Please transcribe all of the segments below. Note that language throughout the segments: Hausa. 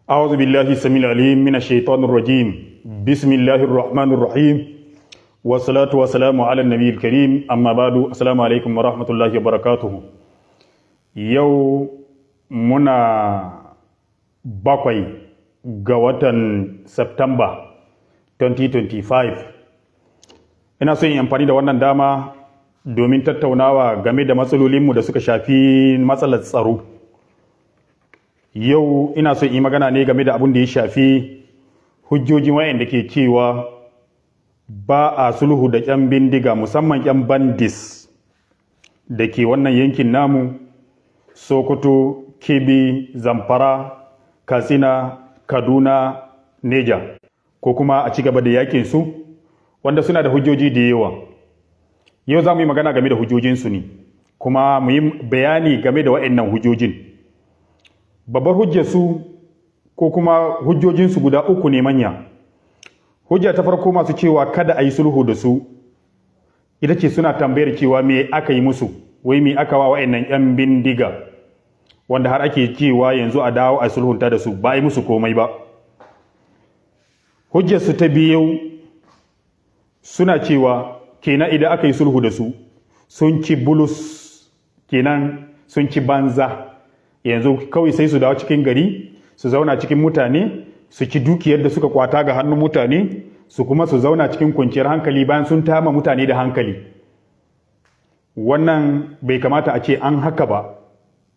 أعوذ بالله السميع العليم من الشيطان الرجيم. بسم الله الرحمن الرحيم، والصلاة والسلام على النبي الكريم. أما بعد، السلام عليكم ورحمة الله وبركاته. Yau muna 7 ga watan September 2025. Ina son yi amfani da wannan dama domin tattaunawa game da matsalolinmu da suka shafi matsalar tsaro. Yau ina son yi magana ne game da abin da ya shafi hujjojin wayanda ke cewa ba a sulhu da 'yan bindiga, musamman 'yan bandits da ke wannan yankin namu: Sokoto, Kebbi, Zamfara, Katsina, Kaduna, Neja, ko kuma a ci gaba da yakin su, wanda suna da hujjoji da yawa. Yau za mu yi magana game da hujjojinsu ne, kuma mu yi bayani game da waɗannan hujjojin. Babbar hujjarsu ko kuma hujjojinsu guda uku ne manya. Hujja ta farko, masu cewa kada a yi sulhu da su, ita ce suna tambayar cewa me aka yi musu, wai me aka wa wa'annan 'yan bindiga wanda har ake cewa yanzu a dawo a sulhunta da su? Ba a yi musu komai ba. Hujjarsu ta biyu, suna cewa kenan idan aka yi sulhu da su, sun ci bulus, kenan sun ci banza. Yanzu kawai sai su dawo cikin gari su zauna cikin mutane, su ci dukiyar da suka kwata ga hannun mutane, su kuma su zauna cikin kwanciyar hankali bayan sun tama mutane da hankali. Wannan bai kamata a ce an haka ba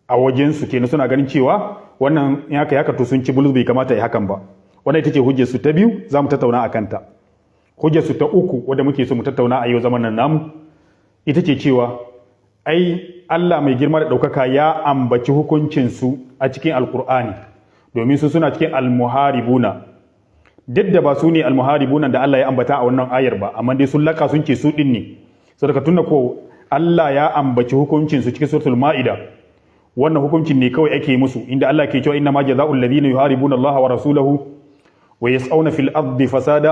a wajensu. Kenan suna ganin cewa wannan in haka ya to sun ci bulus, bai kamata ya hakan ba. Wannan ita ce hujjar su ta biyu, za mu tattauna a kanta. Hujjar su ta uku, wadda muke so mu tattauna a yau zaman nan namu, ita ce cewa ai Allah mai girma da ɗaukaka ya ambaci hukuncinsu a cikin Alkur'ani, domin su suna cikin almuharibuna. Duk da ba su ne almuharibuna da Allah ya ambata a wannan ayar ba, amma dai sun laka sun ce su din ne. Saboda tunda ko Allah ya ambaci hukuncinsu cikin Suratul Ma'ida, wannan hukuncin ne kawai ake musu, inda Allah ke cewa: إنما جزاء الذين يحاربون الله ورسوله ويسعون في الأرض فسادا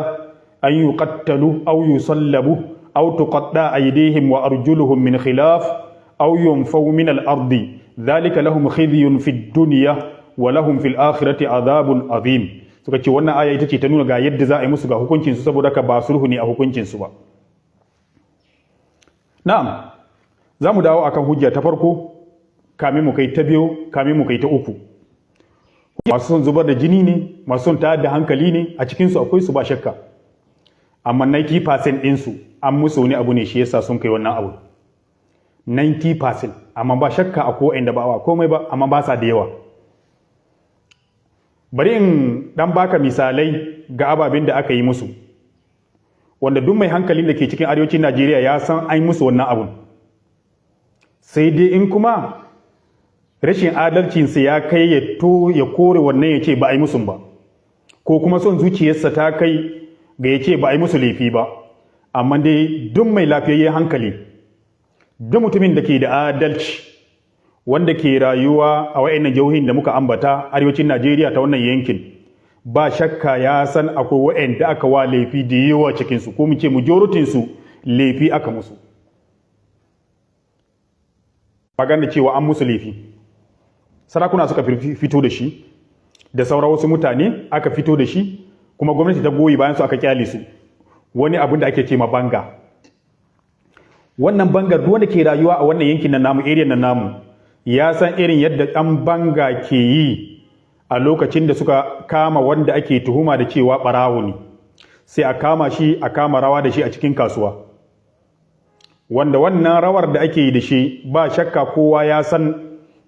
أن يقتلوا أو يصلبوا أو تقطع أيديهم وأرجلهم من خلاف أو ينفوا من الأرض ذلك لهم خزي في الدنيا ولهم في الآخرة عذاب عظيم. Suka ce wannan aya ita ce ta nuna ga yadda za a yi musu, ga hukuncin su, saboda ka ba sulhu ne a hukuncin su ba. Na'am, za mu dawo akan hujja ta farko kamin mu kai ta biyu, kamin mu kai ta uku. Masu son zubar da jini ne, masu son tayar da hankali ne, a cikinsu akwai su ba shakka, amma 90% ɗinsu an musu wani abu ne shi yasa sun kai wannan abu, 90%. Amma ba shakka akwai wa'anda ba komai ba, amma ba sa da yawa. Bari in dan baka misalai ga ababen da aka yi musu, wanda duk mai hankalin da ke cikin arewacin Najeriya ya san an yi musu wannan abun, sai dai in kuma rashin adalcinsa ya kai ya to ya kore wannan, ya ce ba a yi musu ba, ko kuma son zuciyarsa ta kai ga ya ce ba a yi musu laifi ba. Amma dai duk mai lafiyayyen hankali, duk mutumin da ke da adalci, wanda ke rayuwa a wa'annan jihohin da muka ambata, arewacin Najeriya, ta wannan yankin, ba shakka ya san akwai wa'anda aka wa laifi da yawa cikinsu, ko mu ce majoritynsu laifi aka musu. Magana cewa an musu laifi, sarakuna suka fito da shi, da sauran wasu mutane aka fito da shi, kuma gwamnati ta goyi bayan su, aka kyale su. Wani abin da ake ce ma banga. Wannan bangar, duk wanda ke rayuwa a wannan yankin nan namu, area nan namu, ya san irin yadda ɗan banga ke yi a lokacin da suka kama wanda ake tuhuma da cewa ɓarawo ne. Sai a kama shi, a kama rawa da shi a cikin kasuwa, wanda wannan rawar da ake yi da shi, ba shakka kowa ya san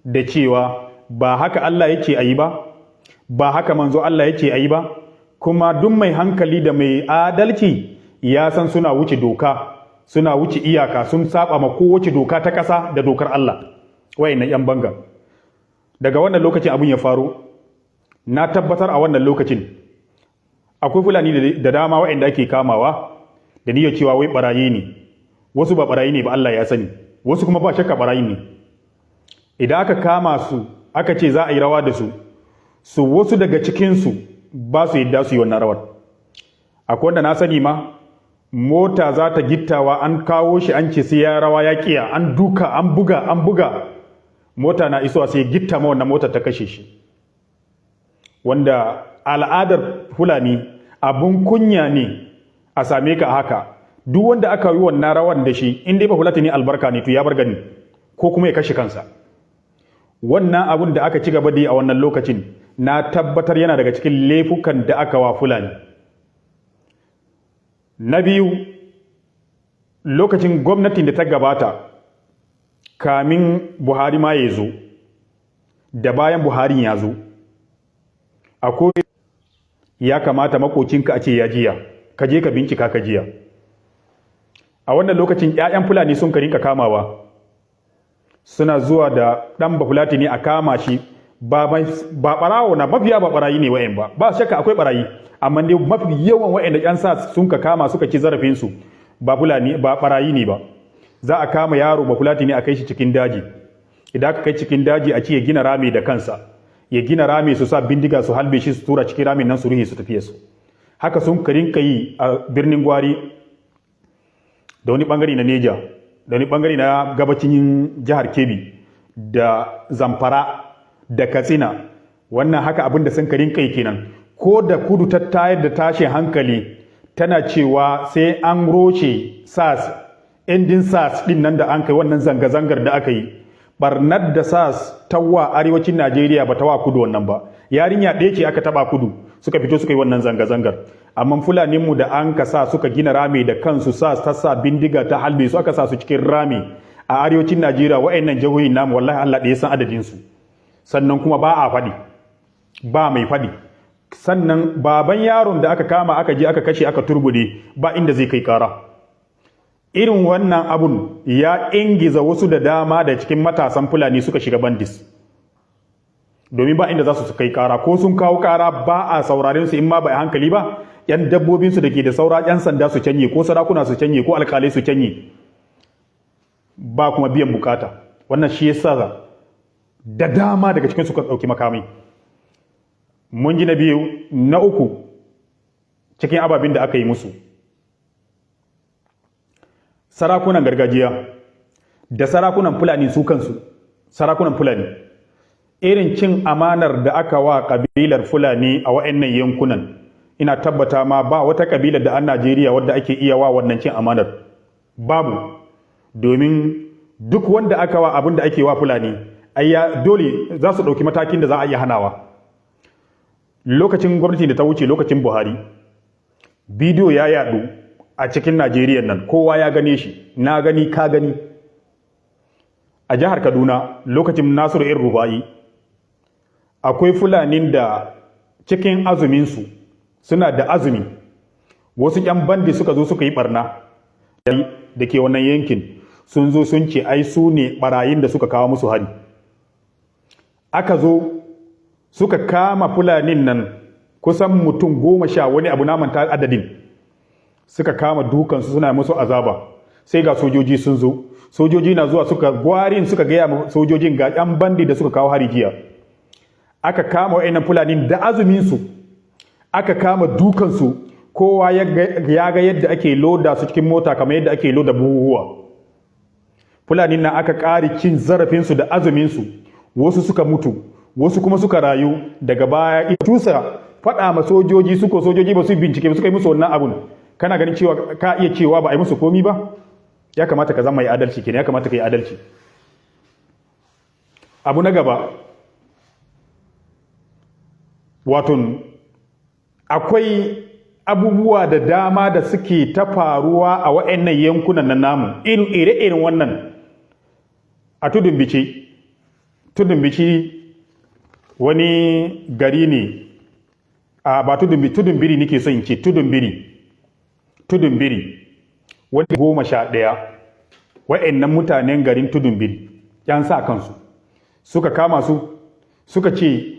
da cewa ba haka Allah yake a yi ba, ba haka manzo Allah yake a yi ba. Kuma duk mai hankali da mai adalci ya san suna wuce doka, suna wuce iyaka, sun saba ma kowace doka ta ƙasa da dokar Allah, wayannan yan banga. Daga wannan lokacin abin ya faru. Na tabbatar a wannan lokacin akwai Fulani da dama wayanda ake kamawa da niyyar cewa wai barayi ne. Wasu ba barayi ne ba, Allah ya sani. Wasu kuma ba shakka barayi ne. Idan aka kama su, aka ce za a yi rawa da su, su wasu daga cikinsu ba su yadda su yi wannan rawar. Akwai wanda na sani ma, mota za ta gittawa, an kawo shi, an ce sai ya rawa, ya kiya, an duka, an buga, an buga, mota na isowa sai gitta ma wannan motar ta kashe shi. Wanda al'adar Fulani abun kunya ne a same ka haka. Duk wanda aka yi wannan rawan da shi, in dai ba Fulatani albarka ne, to ya bar gani ko kuma ya kashe kansa. Wannan abun da aka ci gaba da yi a wannan lokacin, na tabbatar yana daga cikin laifukan da aka wa Fulani. Na biyu, lokacin gwamnatin da ta gabata, kamin Buhari ma ya zo, da bayan Buhari ya zo, akwai ya kamata makocinka a ce ya jiya, ka je ka bincika ka jiya. A wannan lokacin 'ya'yan Fulani sun rinka kamawa, suna zuwa da ɗan Bafulatani a kama shi. Ba ɓarawo na mafiya, ba ɓarayi ne wa'yan ba. Ba shakka akwai ɓarayi, amma dai mafi yawan wa'yan da ƴan sa sun ka kama suka ci zarafinsu ba Fulani ba, ɓarayi ne ba. Za a kama yaro Bafulatani a kai shi cikin daji. Idan aka kai cikin daji, a ce ya gina rami da kansa. Ya gina rami, su sa bindiga su halbe shi, su tura cikin ramin nan, su ruhe, su tafiye su. Haka sun rinka yi a Birnin Gwari da wani bangare na Neja da wani bangare na gabacin jihar Kebbi da Zamfara da Katsina. Wannan haka abin da sun rinka yi kenan. Ko da kudu ta tayar da tashin hankali, tana cewa sai an roce SARS, ending SARS din nan da an kai, wannan zanga-zangar da aka yi, barnar da SARS ta wa arewacin Najeriya ba ta wa kudu wannan ba. Yarinya ɗaya ce aka taba kudu suka fito suka yi wannan zanga-zangar. Amma Fulaninmu da an ka sa suka gina rami da kansu, SARS ta sa bindiga ta halbe su, aka sa su cikin rami a arewacin Najeriya, wa'annan jihohin namu, wallahi Allah ɗaya san adadin su. Sannan kuma ba a faɗi, ba mai faɗi. Sannan baban yaron da aka kama, aka je aka kashe, aka turbude, ba inda zai kai kara. Irin wannan abun ya ingiza wasu da dama da cikin matasan Fulani suka shiga bandits, domin ba inda za su kai kara, ko sun kawo kara ba a sauraren su. In ma ba a hankali ba, yan dabbobinsu da ke da saura, yan sanda su canye, ko sarakuna su canye, ko alkalai su canye, ba kuma biyan bukata. Wannan shi yasa da dama daga cikin suka ɗauki makamai. Mun ji na biyu. Na uku, cikin ababen da aka yi musu, sarakunan gargajiya da sarakunan Fulani su kansu, sarakunan Fulani, irin cin amanar da aka wa kabilar Fulani a wa'annan yankunan, ina tabbata ma ba wata kabilar da an Najeriya wadda ake iya wa wannan cin amanar, babu. Domin duk wanda aka wa abin da ake wa Fulani, ayya dole za su ɗauki matakin da za a iya hanawa. Lokacin gwamnati da ta wuce, lokacin Buhari, bidiyo ya yadu a cikin Najeriya nan, kowa ya gane shi, na gani, ka gani. A jihar Kaduna, lokacin Nasiru El Rufai, akwai Fulanin da cikin azuminsu, suna da azumi, wasu 'yan bandit suka zo suka yi barna da ke wannan yankin. Sun zo sun ce ai su ne barayin da suka kawo musu hari. Aka zo suka kama Fulanin nan kusan mutum 10 wani abu, na manta adadin. Suka kama dukansu, suna musu azaba. Sai ga sojoji sun zo. Sojoji na zuwa, suka gwarin suka gaya ma sojojin ga yan bandit da suka kawo hari jiya. Aka kama wa'annan Fulanin da azuminsu, aka kama dukansu. Kowa ya ga yadda ake loda su cikin mota kamar yadda ake loda buhuhuwa. Fulanin nan aka ƙari cin zarafinsu da azuminsu. Wasu suka mutu, wasu kuma suka rayu. Daga baya tusa faɗa ma sojoji suko, sojoji ba su bincike ba, suka yi musu wannan abun. Kana ganin cewa ka iya cewa ba a yi musu komi ba? Ya kamata ka zama mai adalci kenan, ya kamata ka yi adalci. Abu na gaba, waton akwai abubuwa da dama da suke ta faruwa a wa'annan yankunan na namu, irin ire-iren wannan. A Tudun Bici, Tudun Bici wani gari ne a, ba Tudun, Tudun Biri nake son in ce, Tudun Biri, Tudun Biri, wani 11, wa'annan mutanen garin Tudun Biri, yan sa kansu suka kama su, suka ce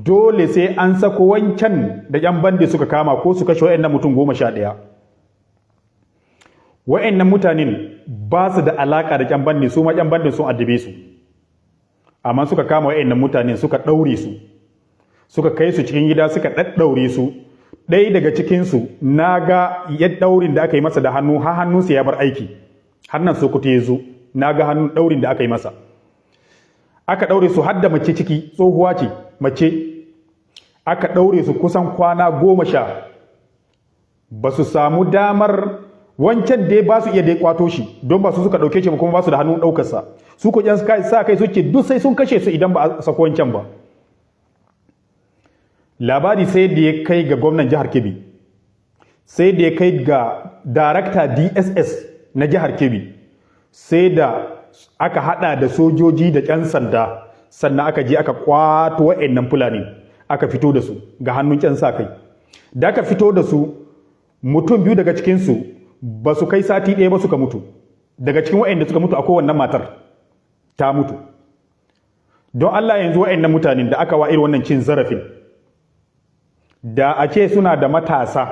dole sai an sako wancan da yan bandit suka kama, ko su kashe wa'annan mutum 11. Wa'annan mutanen ba su da alaka da yan bandit, su ma yan bandit sun addabe su. Amma suka kama wa'annan mutanen, suka ɗaure su, suka kai su cikin gida, suka ɗaɗɗaure su. Ɗaya daga cikinsu, na ga ya ɗaurin da aka yi masa da hannu, har hannunsa ya bar aiki. Har nan Sokoto ya zo, na ga hannun ɗaurin da aka yi masa. Aka ɗaure su har da mace ciki, tsohuwa ce mace. Aka ɗaure su kusan kwana 10, ba su samu damar wancan dai ba su iya dai kwato shi, don ba su suka ɗauke shi ba, kuma ba su da hannun ɗaukarsa. Su ko 'yan sa kai suke duk sai sun kashe su idan ba a sako wancan ba. Labari sai da ya kai ga gwamnan jihar Kebbi, sai da ya kai ga darakta DSS na jihar Kebbi, sai da aka hada da sojoji da 'yan sanda, sannan aka je aka kwato wa'annan Fulani, aka fito da su ga hannun 'yan sa kai. Da aka fito da su, mutum biyu daga cikinsu ba su kai sati 1 ba suka mutu. Daga cikin wa'anda suka mutu akwai wannan matar, ta mutu. Don Allah, yanzu wa'annan mutanen da aka wa irin wannan cin zarafin, da a ce suna da matasa,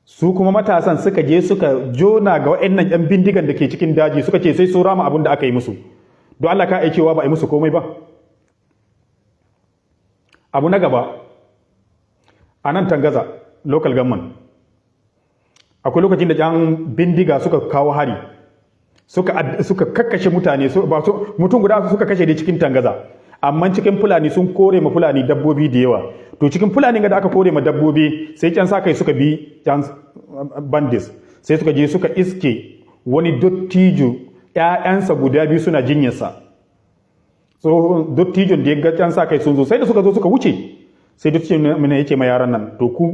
su kuma matasan suka je suka jona ga wa'annan 'yan bindigan da ke cikin daji, suka ce sai su rama abin da aka yi musu, don Allah ka cewa ba a yi musu komai ba? Abu na gaba, a nan Tangaza Local Government, akwai lokacin da 'yan bindiga suka kawo hari, suka kakkashe mutane, ba su mutum guda suka kashe da cikin Tangaza, amma cikin Fulani sun kore ma Fulani dabbobi da yawa. To, cikin Fulani da aka kore ma dabbobi, sai 'yan sa kai suka bi 'yan bandits, sai suka je suka iske wani dottijo, ƴaƴansa guda biyu suna jinyarsa. Tsohon dottijon da ya ga 'yan sa kai sun zo, sai da suka zo suka wuce, sai dottijon ne yake ma yaran nan, "To ku